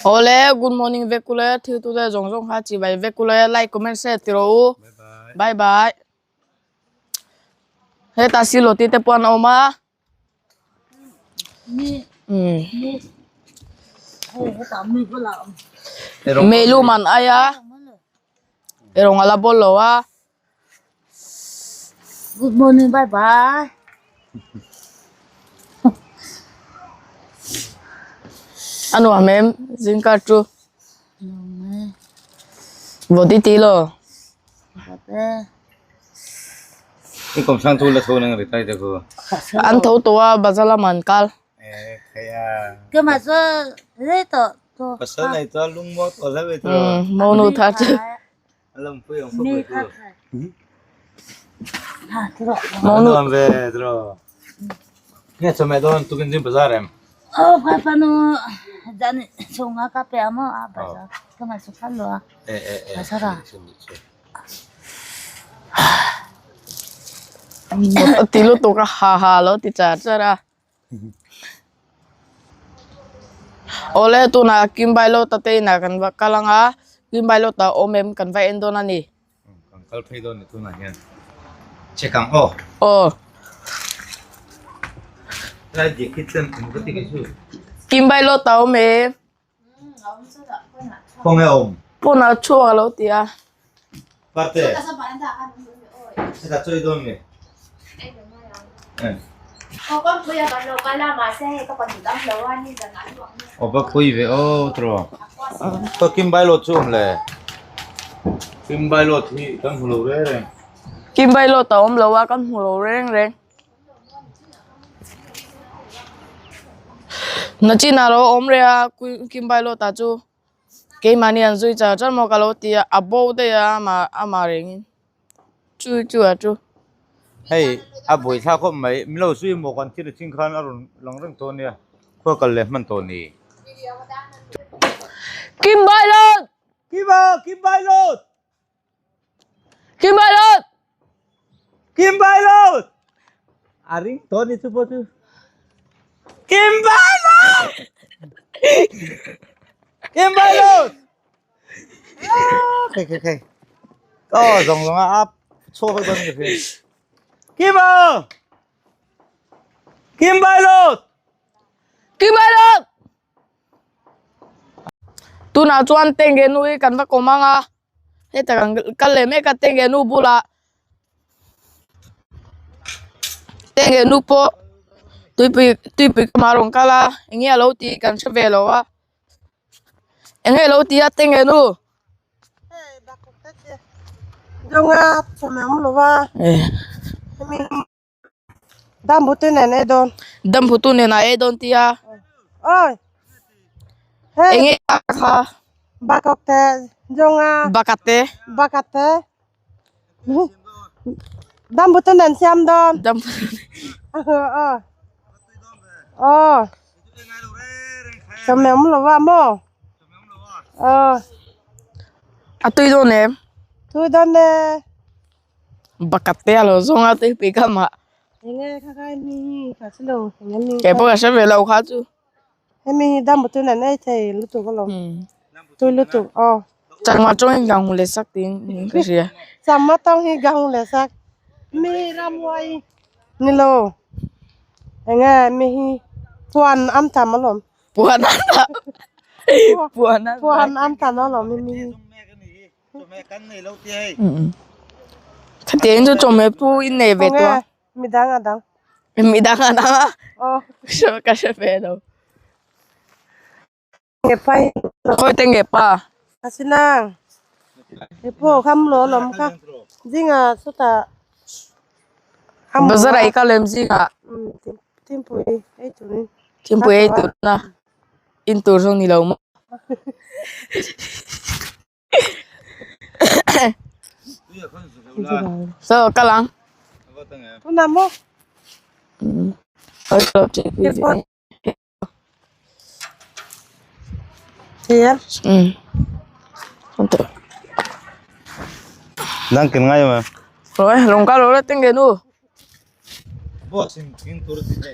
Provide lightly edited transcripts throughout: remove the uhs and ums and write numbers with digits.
Awle good morning vek ule thil tu te zawng zawng kha chibai vek ule like comment share ti rawh u bye bye heta silawti te pawh an awm a Meilum an ai a erawng a la bawl lo a. Good morning bye bye. A nuam em zingkar chu. Vawt i ti lo. Vawt e. I kom sang thu la tho nang ri tai te khu. An tho tawh a bazar lamah an kal. E khai a. Ke ma chu re to to. Pasal nei to lung mo to la ve to. Mo nu tha chu. Alam pui ang pui tu. Mo nu. Nuam ve tro. Nge chome don tukin jim bazar em. Oh pa pa nu dan chunga ka pe amo a bazar. Ke ma chu khan lo a. E e e. Bazar a. Ti lutuk a ha ha lo ti char char a. Awle tunah Kimbailawta te inah kan va kal ang a, Kimbailawta awm em kan va en dawn a ni. Kan kal phei dawn ni tunah hian. Check ang aw. Aw. Lai dik hi tlem kum ka ti kei chu. Kimbailawta awm em? Khawnge a awm? Pawnah chhuak a lo ti a. Parte. Heta chawi dawn nge? Aw va pui ve aw tiraw. Ka Kim Bailawt chu awm le. Kim Bailawt hi kan hmu lo reng reng. Kim Bailawt a awm lo a kan hmu lo reng reng. Nachin a lo awm reh a Kimbailawta chu keimahni an zui char char maw ka lo ti a a bo daih a amah amah rengin chu chu a chu. Hei a buaithlak khawp mai min lo zui maw kan thil a ching khan a rawn lang reng tawh ania khua kal leh hman tawh ni. Kimbailawt! Kimba Kimbailawt! Kim bai lawt! Kim bai lawt! A ring tawh ni chu pawh chu. Kim bai lawt! Kim bai lawt! Khai khai khai. Oh, zawng zawng a ap chhuak vek dawn ka hria. Kim ơ! Kim bai lawt! Kim bai lawt! Tunah chuan tenge nu hi kan va kawm ang a heta kan kal leh mek a tenge nu bulah tenge nu pawh tuipui tuipui kamah a rawn kal a enge a lo tih kan hre ve lo a enge a lo tih a tenge nu. Dambutu nen ei dawn. Dambutu nen a ei dawn tia. Oi. Hei. Enge a kha. Bakok te zonga. Bakat te. Bakat te. Dambutu nen siam dawn. Dambutu. Ờ. Ờ. Chawhmeh awm lo a maw? Ờ. A tui dawn em? Tui dawn e. Bakat te a lo zawng a tuipui ka mah. Enge kha kha mi hi kha chu lo enge mi Kei pawh ka hre ve lo kha chu. Hemi hi dam butu nen ei thei lutuk alawm. Tui lutuk aw. Changma tawng hi gang leh sak tiin ka hria. Changma tawng hi gang leh sak. Mi ramhuai ni lo. Enge mi hi puan am tham alawm. Puan am tham. Puan am tham. Puan am tham alawm mi hi. Khatiang chu chawhmeh pu in nei ve tawh a. Midang a dang. Midang a dang a. Ka hre ve lo. Nge pa hi. Khawi te nge pa. A si nang. He pawh kham lo lawm kha. Zinga sawtah. Bazar ah i kal em zingah. Thingpui ei turin. Thingpui ei turin a. In tur zawng ni lo maw. So kal ang. Tuna mo. Thiam. Nang kin ngai ma. Rồi, rong ka lo la teng ge nu. Bo sim king tur ti te.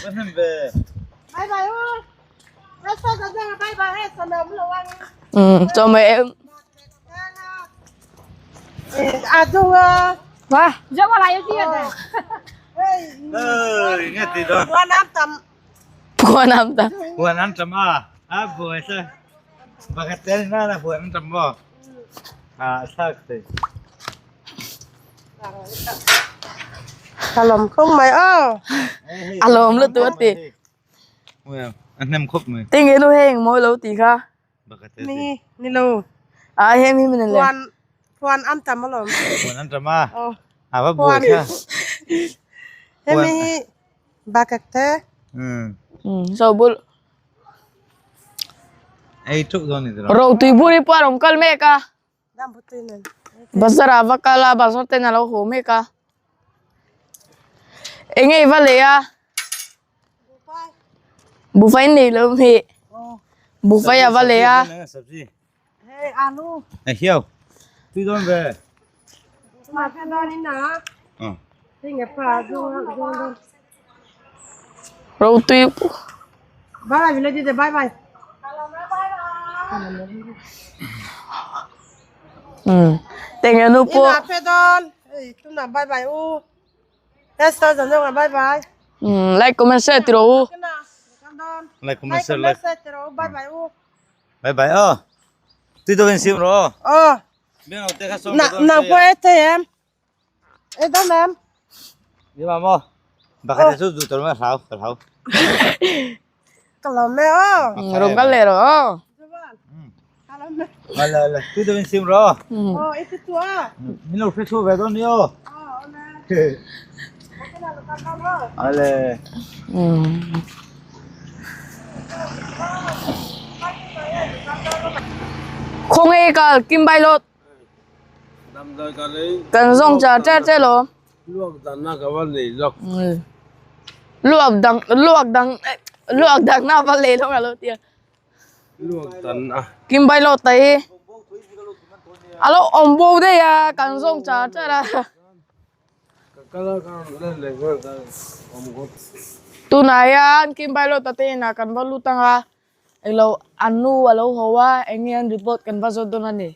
Ba hem ve. Bye bye. Bye bye. Bye bye. Ừ, cho mẹ em. A dung a. Wa. Ơi, nghe tí đó. Puan am tam. Puan am tam. Puan am tam a. A buai sa. Bakatel na na puan am tam bo. A sak te. Kalom không mày ơ. Alom lu tu ti. Well, an nem khop mai. Ting e nu heng moi lo ti kha. Bakatel. Mi ni lo. A hem hi min le. Puan puan am tam alom. Puan am tam a. Ờ. A va buai kha. He mi bakakte. Ừ. Ừ, so bul. Ei tu don ni do. Ro tui buri pa rong kal me ka. Dam putui nen. Bazar a va kala bazar te na lo ho me ka. Enge va le a. Bufai nei lo mi. Bufai a va le a. Sabji. Hey alu. Này hiếu. Tui don về. Ma phe don ni na. Ờ. Thì nghe pa dung dung dung. Ro tui Bye bye village bye bye. Ừ. Tenge nu po. Ina phe don. Ei tu na bye bye u. Esta zan zong bye bye. Ừ, like comment share ti ro u. Cái nào? Con don. Like comment share like. Bye bye u. Bye bye ờ. Tui don sim rồi. Ờ. Bên nào te kha som. Na na qua thế em. Ê đó em. Đi mà mò. Bakatel su du tor ma hlau, hlau. Cái lòng mẹ ơ. Ừ, rong kal le ro. Cái lòng mẹ. Ala ala, tui don sim rồi. Ừ. Ờ ít tu à. Min lo phe thu về don yo. Ờ nè. Cái nào là con con ơ. Ale. Ừ. Không nghe cả kim bay lột. Dam doi ka lei Cần dùng chả che che lo. luak dan na ka va nei lok. Ừ. Luộc đằng luộc đằng luộc đằng na va lê lo lo tia. Luak dan a. Kim bay lột tay. Alo ông bố đây à, cần dùng chả che là. Ka kala ka le le ko ka om ko. Tu này à, kim bay lột tay na kan ba lutang à. Ilo anu alo hoa engian report kan ba zodon ani.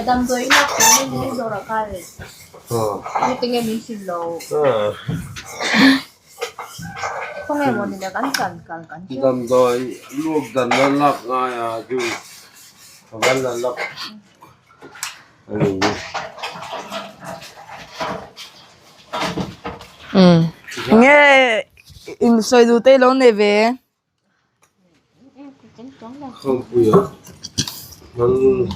Dam doi na ko ni zora kare. Ni tinge min silo. Ờ. Không nghe bọn này kan kan kan kan. Dam doi luak dan na lak nga ya chu. Ka va la lak. Ani. Ừ. Nghe in soi du te lo ne ve. Không pui a. Nan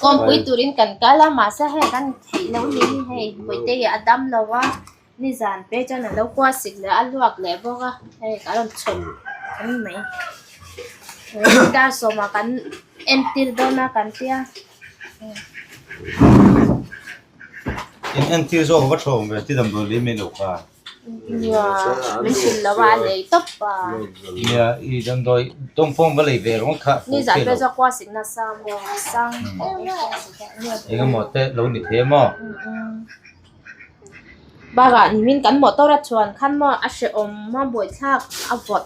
Con pui turin kan kala ma sa he kan thi lo ni hei pui te adam lo wa ni zan pe chan lo kwa sik le aluak le boga hei ka lon chom an mai ta so ma kan entir do na kan tia In en ti zo va thong ve ti dam do le me lo kha. ya min sin lo wa le top pa Ya i dam doi tong phong va lei ve rong kha. ni zan pe cho kwa sik na sa mo sang Eng mo te lo ni the mo. ba ga ni min kan mo to ra chuan khan mo a she om ma boi thak a vot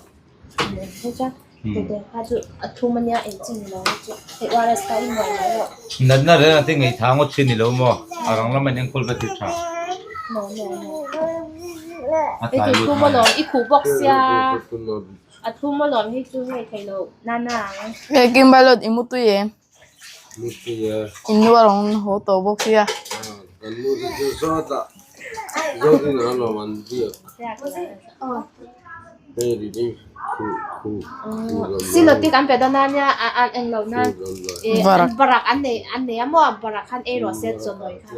ne cha te te kha chu a thu mania en ching lo chu he wa ra sky mo na lo Na na re na te ngai thang o chin ni lo mo. Arang lam an kol va ti tha. no no no A he tai chu lu. thu mo lo i khu box ya a thu mo lo he chu he thei lo na na Nghe kim bay lột imu tu ye. mu ti ya. Inu arong ho to bok sia. Kan mu ti chu so ta. Zo ti na lo man ti. Hei ri ni khu khu. si lo ti kan pe da na nya a an en lo na e Barak. barak an nei an nei mo barak khan e ro set zo noi kha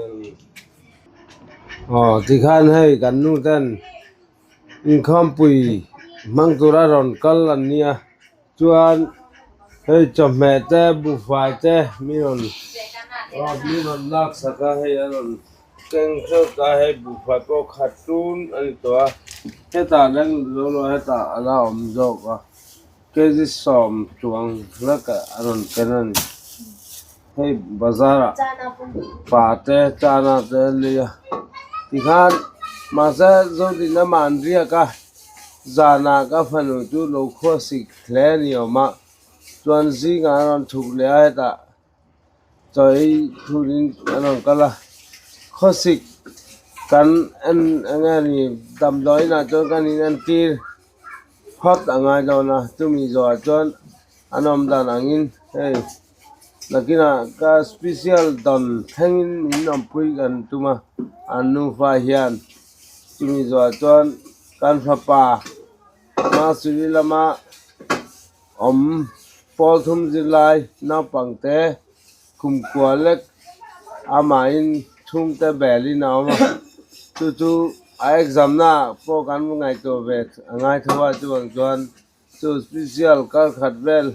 Ờ thì khan hei kan nu ten in kham pui mang tura ron kal an nia chuan hei chawhmeh te buhfai te mi rawn aw mi rawn lak sak a hei a rawn keng hreuh ta hei buhfai pawh khat tun a ni tawh a hetah leng zo lo hetah a la awm zawk a kg 10 chuang hlek ah a rawn ken a ni. Hei bazar ah pa te chana te an lei a tikhan mahse zodin a man riak a zanah ka fanu chu lo khuasik hle a ni awm a chuan zingah a rawn chhuk leh a hetah chaw ei turin an rawn kal a khawsik kan en eng nge ni damdawi inah chuan kan in entir phawt a ngai dawn a chumi zawhah chuan an awm dan angin hei nakinah ka special dawn thlengin min awmpui kan tum a an nufa hian chumi zawhah chuan kan fapa Mahsuri lama awm pawl thum zirlai naupangte kumkua lek amahin chhungte belin a awm a, chu chu a exam naah pawh kan ngaihtuah ve a ngai tho a, chuvang chuan chu special kar khat vel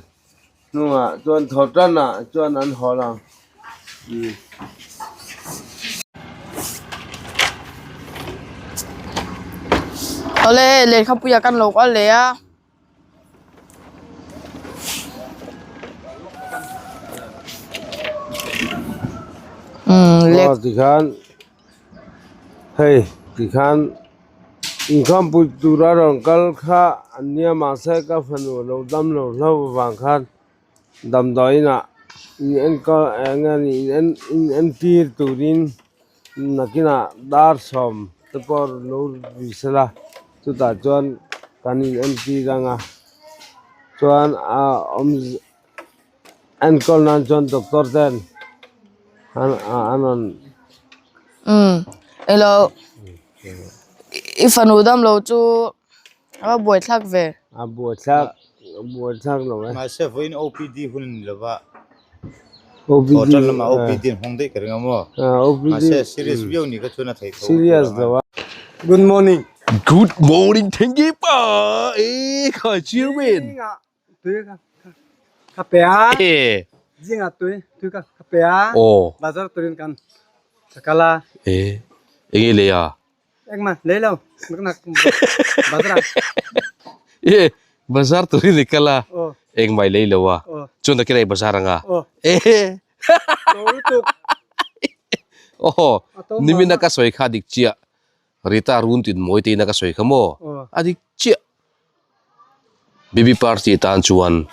hnungah chuan thaw tanah chuan an haw lang. Awle lehkhapuiah kan lo kal leh a. Aw tikhan hei tikhan inkhawmpui tura rawn kal kha an nia mahse ka fanu a lo dam lo hlauh avang khan damdawiinah in enkawl eng nge ni in in entir turin nakinah dar sawm te pawh lo ri sela chutah chuan kan in entir ang a chuan a awm enkawl nan chuan doctor ten an an rawn. Umm elo i fanu damlo chu a buaithlak ve. A buaithlak a buaithlak lo e. Mahse vawiin OPD hun a ni lova. OPD Hotel lamah OPD an hawng daih ka ring a maw? OPD Mahse serious viau ni kha chuan a theih tho. Serious lo a. Good morning. Good morning thank you pa e khai chairman. Tui ka ka pe a. E. Zinga tui tui ka ka pe a. Oh. Bazar turin kan ka kala. E. Enge le a. Engmah lei lo nak nak bazar ah. E bazar turin i kal a. Aw. Engmah i lei lo a. Aw. Chuan nakin a i bazar anga. Aw. E. To lutuk. Aw. A to Nimina mah ka sawi kha dik chiah. Rita run tin mawi te in a ka sawi kha maw. Aw. A dik chiah. Baby party tan chuan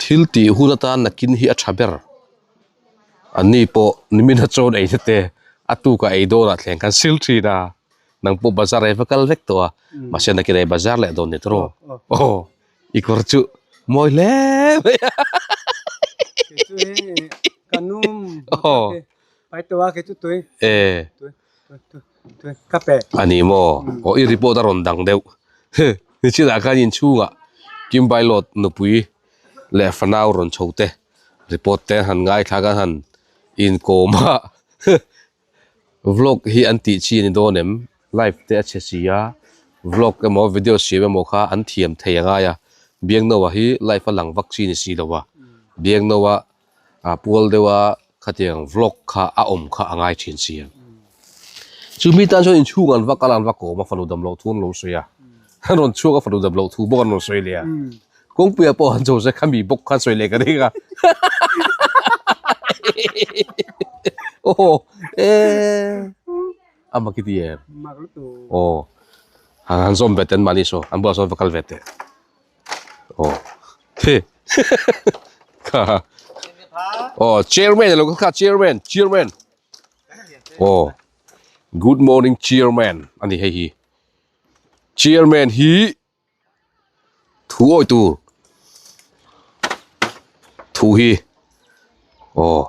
thil tih hun atan nakin hi a tha ber. An ni pawh nimina chawn ei na te a tukah ei dawnah thleng khan sil thin a, nang pawh bazar ei va kal vek tawh a, mahse nakin ei bazar leh dawn ni tawh aw i kawr chu mawi hle mai a. E. A ni maw? Aw i report a rawn dang deuh. Nichinah khan inchhungah Kimbailawt nupui leh fanau rawn chho te report te han ngaithla khan han inkawm a. Vlog hi an tih chi a ni dawn em? Live te a chhe si a, vlog emaw video siam emaw kha an thiam thei a ngai a. Biangnoa hi live a lang vak chi ni si lo a. Biangnoa a pual deuh a khatiang vlog kha a awm kha a ngai thin si a. Chu mi tan chuan inchhung an va kal a an va kawm a fanu dam loh thu an lo sawi a an rawn chhuak a fanu dam loh thu bawk an rawn sawi leh a kawngpuiah pawh an cho se khami bawk khan sawi leh ka ring a aw e a mak i ti em aw han zawm ve teh an mahni saw an bulah sawn va kal ve teh. Aw he kha aw chairman alo kha chairman chairman aw good morning chairman ani hei hi chairman hi thu awi tur thu hi aw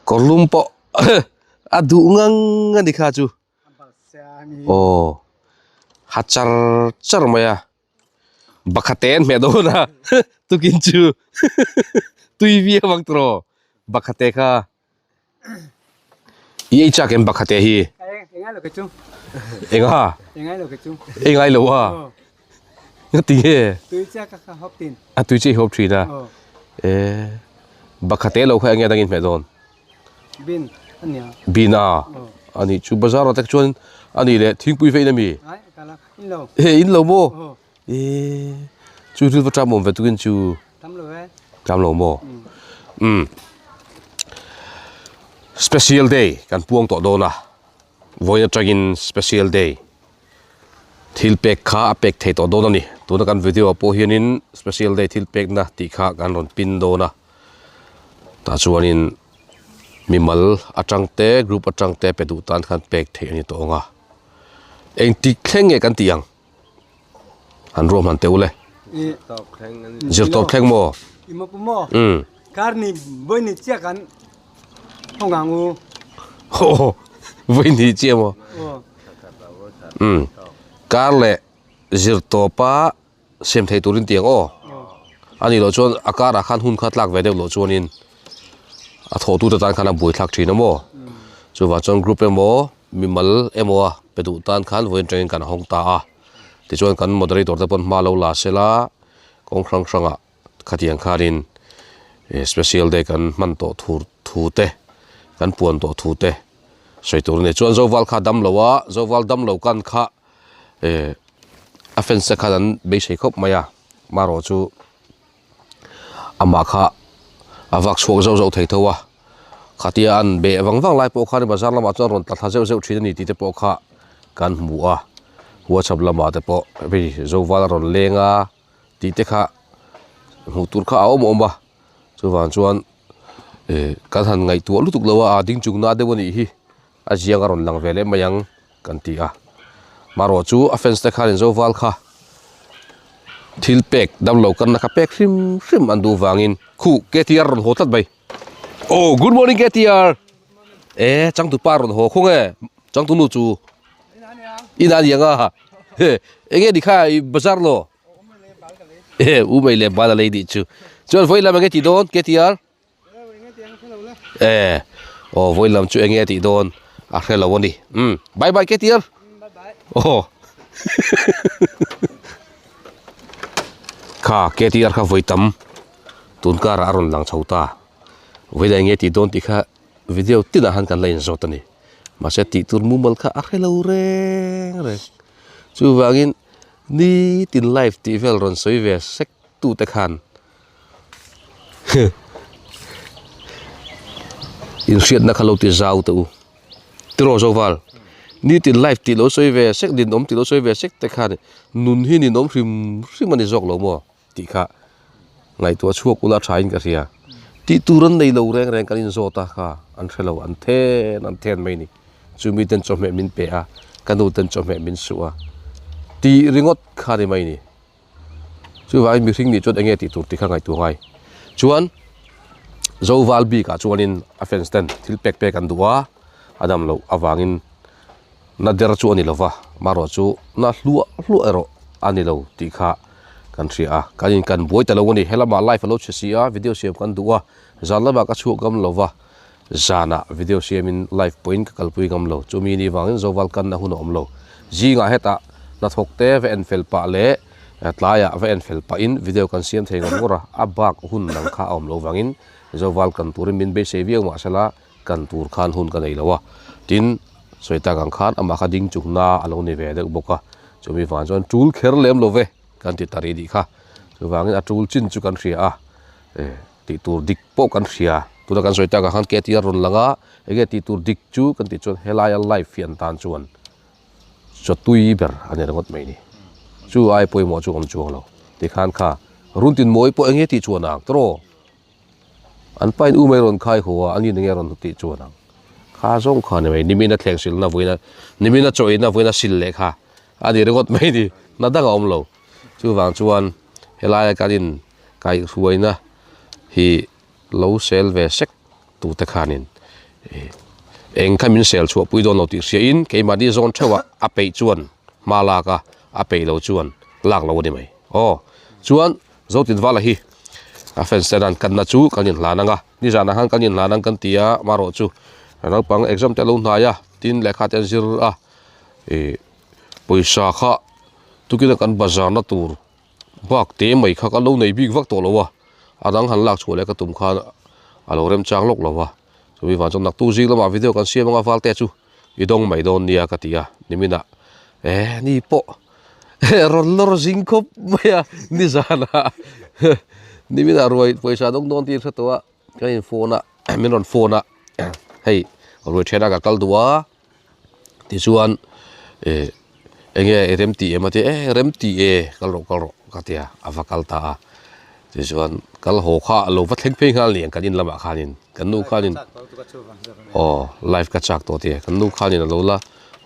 kawrlum pawh a duh ngang ani kha chu. Aw ha char char mai a bakhate an hmeh dawn a tukin chu tui viau ang tawh bakhate kha i ei chak em bakhate hi eng a ei ngai lo a ngati nge a tui chiah i hawp thin a e bakhate lo kha eng nge dangin hmeh dawn. Bin a nia. Bin a? A nih chu bazar ah te chuan a nih leh thingpui vein a mi? Ai ka la in lo. He in lo maw? E chu thil va tram awm ve tukin chu. Tam lo e. Tam lo maw? Umm. Special day kan puang tawh dawn a, vawiin atangin special day thil pek kha a pek thei tawh dawn a ni. Tuna kan video ah pawh hianin special day thil pekna tih kha kan rawn pin dawn a, tah chuanin mimal atang te group atang te pe duh tan khan pek theih a ni tawh ang a. Engtik thleng nge kan tih ang? An ruahman teh ule. Zirtawp thleng maw? Umm. Kar ni voi ni chiah kan hong ang u. Oh, voi ni chiah maw? Umm. Kar leh zirtawpa siam thei turin tiang aw. Ani loh chuan a karah khan hun kha tlak ve deuh loh chuanin a thawhtute tan khan a buaithlak thin a maw? Chuvang chuan group emaw mimal emaw a pe duh tan khan vawiin atangin kan hawng ta a tichuan kan moderator te pawn hma lo la sela kawng hrang hrangah khatiang khanin special day kan hman tawh thur thu te kan puan tawh thu te sawi tur a ni chuan zoval kha dam lo a zoval dam lo kan kha eh a fans te khan an beisei khawp mai a marawh chu. Amah kha a vak chhuak zauh zauh thei tho a, khatia an beh vang vang lai pawh khan bazar lamah chuan rawn tla thla zeuh zeuh thin a ni tih te pawh kha kan hmu a, whatsapp lamah te pawh hei zoval a rawn leng a tih te kha hmuh tur kha a awm awm a, chuvang chuan eh kan han ngaihtuah lutuk lo a, a ding chung na deuh a nih hi a ziang a rawn lang ve leh mai ang. Kan ti a. Marawh chu a fans te khanin Zoval kha thil pek damlo kanna kha pek hrim hrim an duh vangin khu KTR rawn haw tlat mai. Oh good morning KTR. E changtu pa rawn haw khung e changtu nu chu ina aniang a enge ni kha i bazar lo e u mai le bal a lei nih chu chuan vawi lam enge tih dawn KTR. E aw vawi lam chu enge tih dawn a hre lo a ni umm bye bye KTR aw kha KTR kha vawi tam tun karah a rawn lang chho ta vawi lam enge tih dawn tih kha video tinah khan kan la inzawt a ni mahse tih tur mumal kha a hre lo reng reng chuvangin nitin live tih vel rawn sawi ve sek tute khan. Inhriatna kha lo ti zau teh u. Tiraw Zoval, nitin life tih lo sawi ve sek, ninawm tih lo sawi ve sek te khan nun hi ninawm hrim hrim a ni zawk lo maw tih kha ngaihtuah chhuak ula thain ka hria. Tih tur an nei lo reng reng kan inzawt a kha an hre lo, an then an then mai ni. Chumi ten chawhmeh min pe a, ka nu ten chawhmeh min suh a tih ringawt kha ni mai ni. Chuvangin mihring nih chuan enge tih tur tih kha ngaihtuah ngai. Chuan Zoval bikah chuanin a fans ten thil pek pek an duh a, a dam loh avangin na der chu a ni lova, marawh chu na hluah hluah erawh a ni lo tih kha kan hria a. Kan in kan buai ta lo a ni, helamah live a lo chhe si a, video siam kan duh a, zan lamah ka chhuak ngam lova, zanah video siamin live pawhin ka kalpui ngam lo, chumi ni vangin Zoval kanna hun a awm lo. Zingah hetah hnathawk te va en fel pah leh tlaiah va en fel pahin video kan siam thei ngawr ngawr a, a bak hun dang kha a awm lo vangin Zoval kan turin min beisei viau mahsela kan tur khan hun ka nei lo a. Tin, sawi tak ang khan amah kha ding chung na a lo ni ve deuh bawk a, chumi vang chuan tul kher lem lo ve kan ti ta rih nih kha. Chuvangin a tul chin chu kan hria a. Tih tur dik pawh kan hria. Tuna kan sawi takah khan KTR rawn lang a, enge tih tur dik chu kan tih chuan helaia life hi an tan chuan chawtui ber a ni ringawt mai ni. Chu ai pawimawh chu awm chuang lo. Tikhan kha Runtin Mawi pawh enge tih chuan ang tawh? An pain u mai rawn khai haw a, ani enge rawn tih chuan ang? Kha zawng kha ni mai, nimina thleng silna vawiina, nimina chawina vawiina sil leh kha a ni ringawt mai ni. Hna dang a awm lo. Chuvang chuan helaia kan in kaihhruaina hi lo sel ve sek tute khanin eng kha min sel chhuah pui dawn lo tih hriain keimahni zawn theuhah a peih chuan hma lak a, a peih lo chuan lak lo a ni mai. Aw chuan Zotinvala hi a fans te dan kanna chu kan inhlan ang a, nizanah khan kan inhlan ang kan ti a, marawh chu naupang exam te a lo hnai a, tin lehkha te an zir a, ih pawisa kha tukina kan bazar na tur Bak te mai kha ka lo nei bik vak tawh lo a, a dang han lak chhuah leh ka tum khan a lo remchang lawk lo a, chumi vang chuan naktu zing lamah video kan siam anga valte chu i dawng mai dawn nia ka ti a, niminah eh ni pawh rawn lawr zing khawp mai a nizanah niminah ruai pawisa dawng dawn tih hre tawh a. kan in phone a min rawn phone a hei ruai then a ka kal duh a tichuan eh eng nge i rem tih em a ti a e rem tih e kal rawh kal rawh ka ti a a va kal ta a tichuan kal haw kha a lo va thleng phei nghal ni ang kan in lamah khanin kan nu khanin aw live ka chak tawh tia kan nu khanin a lo la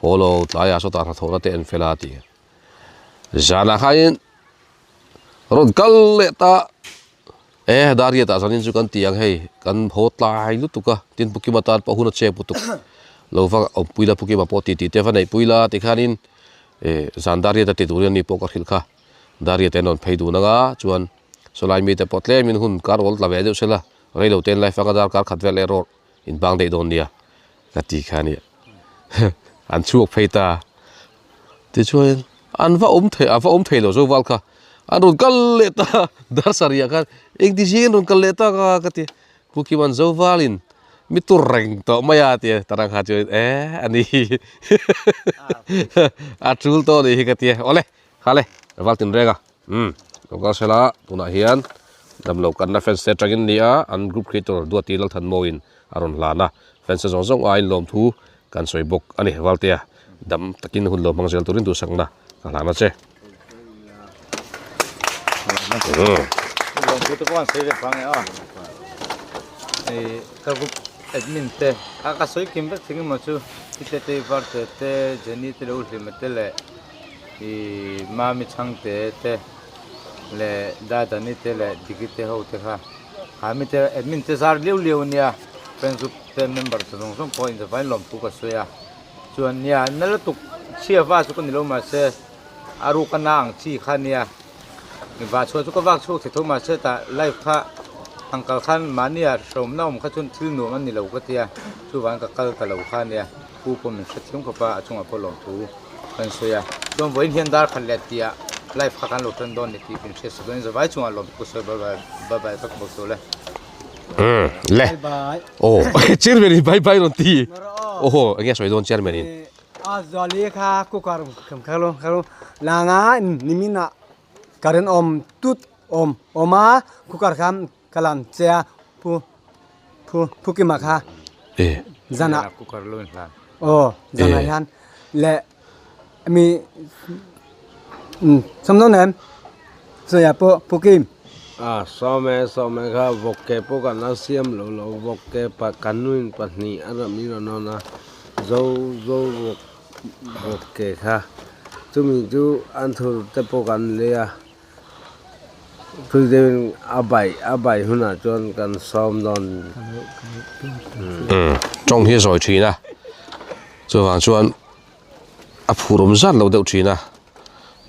haw lo tlaiah sawtah hnathawhna te en fel a ti zanah khanin rawn kal leh ta e dar riatah zanin chu kan ti ang hei kan haw tlai lutuk a tin pu Kima tan pawh hun a chek lutuk lo va awmpui la pu Kima pawh titi te va neih pui la tikhanin eh zan dar riat a ti turin ani pawh ka hrilh kha dar riat an rawn phei dun anga chuan sawlai mite pawh tlemin hun kar awl tla ve deuh sela reilo ten life anga dar kar khat vel erawh in bang daih dawn nia ka ti kha ania an chhuak phei ta tichuan an va awm thei a va awm thei lo zo val kha an rawn kal leh ta dar sarih ah khan engti zing an rawn kal leh ta ka ka ti pu Kiman zo valin mi tur reng tawh mai a tia tarang kha chuan e ani a tul tawh anih hi ka tia awle khale val tin reng a umm lo kal sela tunah hian damlo kanna fans te atangin ni a an group creator Duati Lalthanmawiin a rawn hlan a fans te zawng zawng aiin lawmthu kan sawi bawk a ni Valtea dam takin hun lo hmang zel turin duhsakna ka hlan a che. Lawmthu te pawh an sawi ve phang e a ka group admin te a ka sawi kim vek thing emaw chu i te te Varte te Jenny te lo hlim te leh i Mami Chhangte te leh Dadani te leh Diki te ho te kha ha mi te admin te zar liau liau ania friends group te member te zawng zawng pawh inzavain lawmthu ka sawi a chuan nia na lutuk chhia va chu ka ni lo mahse a ruk a na ang chi kha ania va chhuah chu ka vak chhuak thei tho mahse tah live kha ang kal khan mahnia hreawmna awm kha chuan thil nuam a ni lo ka tia chuvang ka kal ta lo kha ania pu pawh min hrethiam khawp a a chungah pawh lawmthu kan sawi a chuan vawiin hian dar khat leh tih ah live kha kan lo tan dawn ni tih min hriat sak dawn zavai chungah lawmthu ka sawi bye bye bye bye vek bawk chu le. Umm le aw chairman in bye bye rawn ti awhaw enge sawi dawn chairman in. A zuali kha cooker kam kha lo kha lo langa nimin ah current awm tut awm awm a cooker kha ka lam che a pu pu pu kima kha zanah cooker lo in hlan aw zanah hian leh mi sawm dawn em sawi ah pawh pu kim. A sawm e sawm e kha vawk ke pawh kan la siam lo lo vawk ke pa kan nuin pahnih a ram in rawn hawn a zo zo vawk vawk ke kha chumi chu an thur te pawh kan lei a Tui a baih a baih hunah chuan kan sawm dawn. Umm tawng hi a zawi thin a, chuvang chuan a phur awm zat lo deuh thin a,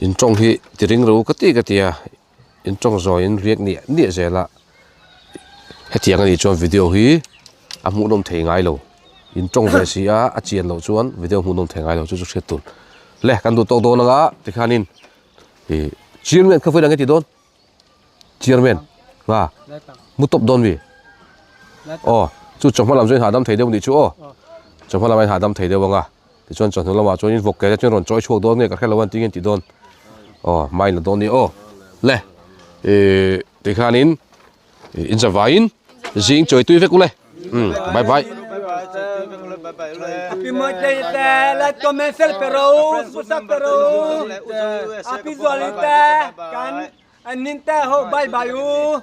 in tawng hi ti ring ro ka ti ka ti a, in tawng zawi in riak niah niah zel a, hetiang anih chuan video hi a hmuhnawm thei ngai lo, in tawng ve si a a chian loh chuan video hmuhnawm thei ngai lo chu chu hriat tur le kan duh tawk dawn anga tikhanin. Ih chairman kha vawiin ang e ti dawn chairman nga mu tawp dawn mi aw chu chawhma lam chu in hahdam thei deuh nih chu aw chawhma lam ah in hahdam thei deuh ang a tichuan chawhnu lamah chuan in vawk ke te chuan rawn chawi chhuak dawn nge ka hrelo a engtin nge an tih dawn aw hma in la dawn nia aw le ih tikhanin In zavaiin zing chawi tui vek ule. Um bye bye. Happy birthday te like comment share pero subscribe pero happy Diwali te kan anin te ho bye bye u.